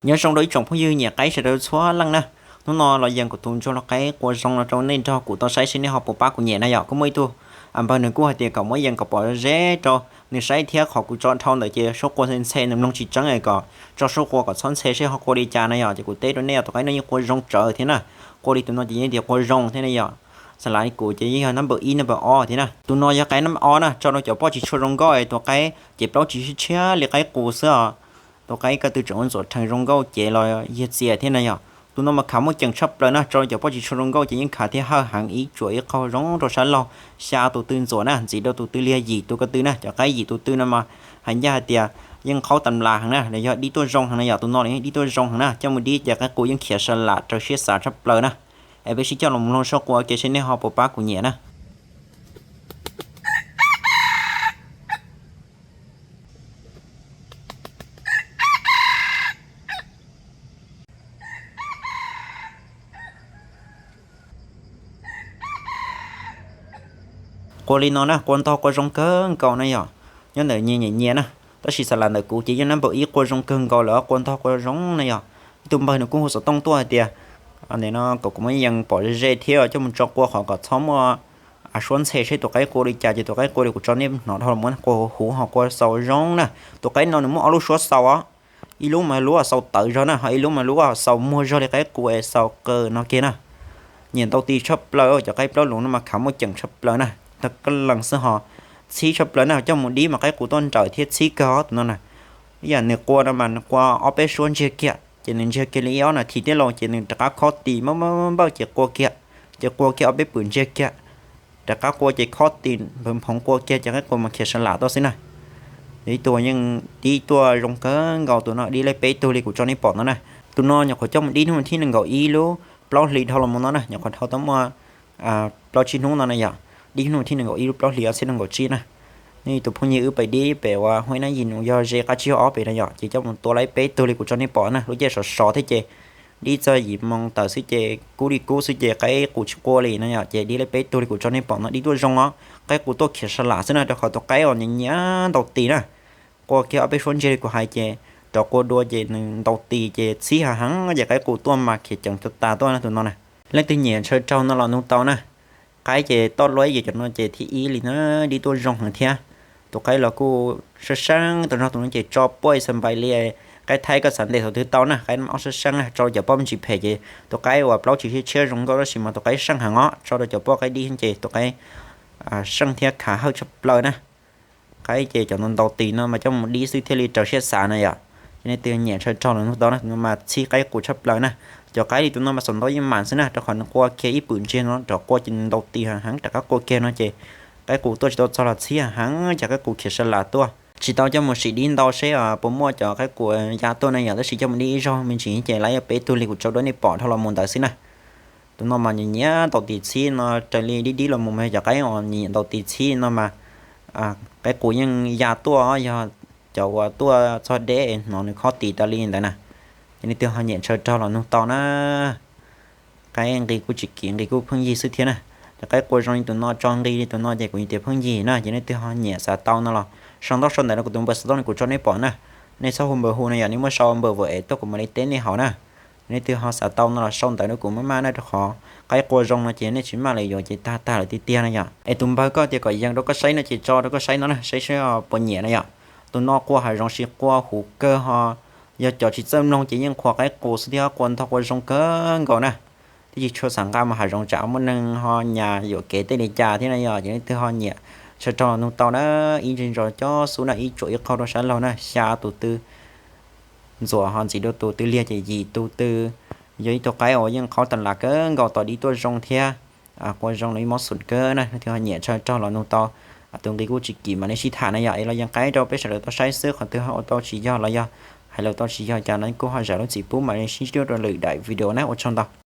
Nyob zoo rau ib tsoom phooj ywg nyiam qaib sawv daws txhua leej na. Hnub no los yees kuv tus ntsuag lau qaib qua zoo no rau nej nrog kuv tau saib seb nej ho puas pab kuv nyiam na yom. Kuj muaj ib tug npawg nws kuj hais tias kom muab yees kom pom ze rau nws saib thiab, qhov kuv tso dhau ntawd ces suab qua ntxhe ntxhe nws mloog tsis tseeb es kom tso suab qua kom txhob ntxhe seb ho qua li cas na yom. Ces kuv teb rau nej, tus qaib no yeej qua zoo tsawv thiab na. Qua li tus no ces yeej tias qua zoo thiab ne yom. Xav lav li kuv ces yeej yog nab npawb ib nab npawb ob thiab na. Tus no yog qaib nab npawb ob na, tso rau cov poj tsis tshua zoo nkauj es tus qaib ces plaub tsis tshiab li qaib qus xwb os. Tus qaib ko tw tseem ua ntxuam rhees zoo nkauj ces los yog txias thiab na yom. Tus no mas khav muaj ceem tshaj plaws na, tso rau cov poj tsis tshua zoo nkauj ces yeej khav thiab hawj heev, ib tsuam ib qaug zoo rau sab laug, xya tus tw ntxuam na, ntxiv rau tus tw liag yim tus ko tw na. Cov qaib yim tus tw no mas hais ncaj hais tias yeej qhaub tas las heev na, los yog dib tuaj zoo heev na yom. Tus no los yeej dib tuaj zoo heev na, coj mus dib ces qaib qus yeej khiav sa lam raws siab xav tshaj plaws na. Es peb sib coj los mloog suab qua ua ke seb nej ho puas pab kuv nyiam na. Qua li no na, qua ntog qua zoo kawg nkaus na yom. Nyob ntawm nyias nyiam nyias na, tab sis xav lav ntawm kuv ces yeej nab npawb ib qua zoo kawg nkaus lawm, qua ntog qua zoo na yom. Ib tug npawg nws kuj hu xov tooj tuaj hais tias, nim no kom kuv muab yees pom ze ze thiab coj mus tso qua qhov kom txhob muaj suab ntxhe seb tus qaib qua li cas, ces tus qaib qua li kuv tso nej hnov dhau los mus, qua huv huv ho qua xaus zoo na. Tus qaib no nws muaj ob lub suab xaus os, ib lub mas lub xaus tawv zog na, ho ib lub mas lub xaus muag zog li qaib qus es xaus qaws no kiag na. Nyiam ntau tis tshaj plaws, cov qaib plaub lus no mas khav muaj ceem tshaj plaws na, tag kab lees xwb ho txhib tshaj plaws na, coj mus dib mas qaib qus tuaj nrawm thiab txhib kawg os tus no na. Ib yam nws qua no mas nws qua ob peb suab ntsiag kiag, ces nws ntsiag kiag li ib ob nas this thiab los ces nws rov qab khob tis npawj npawj ces qua kiag, ces qua kiag ob peb pwm ntsiag kiag, rov qab qua ces khob tis npawv nphoov qua kiag ces qaib qus mas khiav sa lam tuaj xwb na. Yog ib tug yeej dib tuaj zoo kawg nkaus, tus no dib laib peb tug li kuv tso nej pom no na. Tus no nyuam qhuav coj mus dib hnub thib nees nkaum ib lub plaub hlis dhau los mus no na, nyuam qhuav dhau tau muaj plaub tsib hnub no na yom. Dib hnub thib nees nkaum ib lub plaub hlis ob txhiab nees nkaum tsib na. Nej tus phooj ywg wb pais dib pem uas Huaib Nab Yis Nus Yog Ze qab tsib ob pem na yom, ces coj mus tua laib peb tug li kuv tso nej pom na. Lub caij sov sov thiab ces dib txog yim moo tawm xwb ces kub li kub xwb ces qaib qus tsis qua li no yom, ces dib laib peb tug li kuv tso nej pom no dib tuaj zoo os. Qaib qus tuaj khiav sa lam xwb na, rau qhov tus qaib uas nyiam nyiam ntau tis na, qua kiag ob peb suab ntsiag li kuv hais ces rov qua dua ces nws ntau tis ces txhib heev heev ces qaib qus tuaj mas khiav ceev tas tas tuaj na tus no na. Leej twg nyiam ntshaw raug no los nug tau na. Qaib ces toj luab ces cov no ces thib ib li na, dib tuaj zoo heev thiab. Tus qaib los kuj seej seej, tus no tus no ces tso poj xas npais li qaib thaib, koj xav ntes thaum twg tau na. Qaib ob seej seej na, tso cov poj me ntsis phem ces tus qaib uas plaub tsis tshiab tshiab zoo nkauj tab sis mas tus qaib seej heev os, tso rau cov poj qaib dib ces tus qaib seej thiab khav hawj tshaj plaws na. Qaib ces cov no ntau tis no mas coj mus dib xwb thiaj li raws siab xav na yom. Ces nej twg nyiam ntshaw raug los nug tau na, tus no mas txhib qaib qus tshaj plaws na. Cov qaib li tus no mas xaum ntau yeej mam xwb na, rau qhov nws qua kiag ib pwm ntsiag no rov qua ces nws ntau tis heev heev rov qab qua kiag no ces qaib qus tuaj tsis tau txog los txhib heev heev ces qaib qus khiav sa lam tuaj. Tsis tau coj mus sim dib ntau seb puas muaj cov qaib qus ya tuaj na yom, tab sis coj mus dib ib zaug me ntsis ces lawv yog peb tug li kuv tso rau nej pom dhau los mus ntawd xwb na. Tus no mas nyiam nyiam ntau tis txhib no, raws li dib dib los mus mas cov qaib uas nyiam nyiam ntau tis txhib no mas qaib qus yeej ya tuaj, yog cov uas tuaj txog deb hnov nws khob tis tas li ntawd na. Ces nej twg ho nyiam ntshaw raug los nug tau na. Qaib nqi kuj tsis kim, nqi kuj pheej yig xwb thiab na. Cov qaib qua zoo li tus no, tso nqi li tus no ces kuv yeej tias pheej yig na. Ces nej twg ho nyiam xav tau no los sau ntaub sau ntawv rau kuv tus npawb xov tooj no kuv tso nej pom na. Nej txhob hu npawb hu no yom, nej muab sau npawb vawm es tuaj kuv mam li teb nej hauv na. Nej twg ho xav tau no los sau ntawv rau kuv maj maj na, rau qhov qaib qua zoo no ces nej tsis maj li yuav ces tag tag lawm tiag tiag na yom. Es tus npawg koj tias kom yees rau koj saib no ces tso rau koj saib no na, saib saib puas nyiam na yom. Tus no qua hav zoov tsis qua huv kawg ho, yog cov tsis txawj mloog ces yeej qhuas qaib qus xwb thiab, qua ntog qua zoo kawg nkaus na. Twb tsis tshua xav nqa mus hav zoov tsam muaj neeg ho nyas yuam kev tej li cas thiab na yom. Ces leej twg ho nyiam ntshaw raug los nug tau na. Ib ntsis ntso cob xub na, ib tsuam ib qaug rau sab laug na, xya tus tw ntxuam ho ntxiv rau tus tw liag ces yim tus tw. Yog ib tug qaib uas yeej qhaub tas las kawg nkaus, tos dib tuaj zoo thiab qua zoo los ib mob xum kawg na. Leej twg ho nyiam ntshaw raug los nug tau. Tus nqi kuj tsis kim mas nej sib tham na yom. Es los yees qaib rau peb sawv daws tau saib xwb, qhov twg ho ua tau tsis yog los yog hais lus tau tsis yog cas no kuj ho zam lub txim pub mam li sib ntsib rau lwm daim video na. Ua tsaug ntau.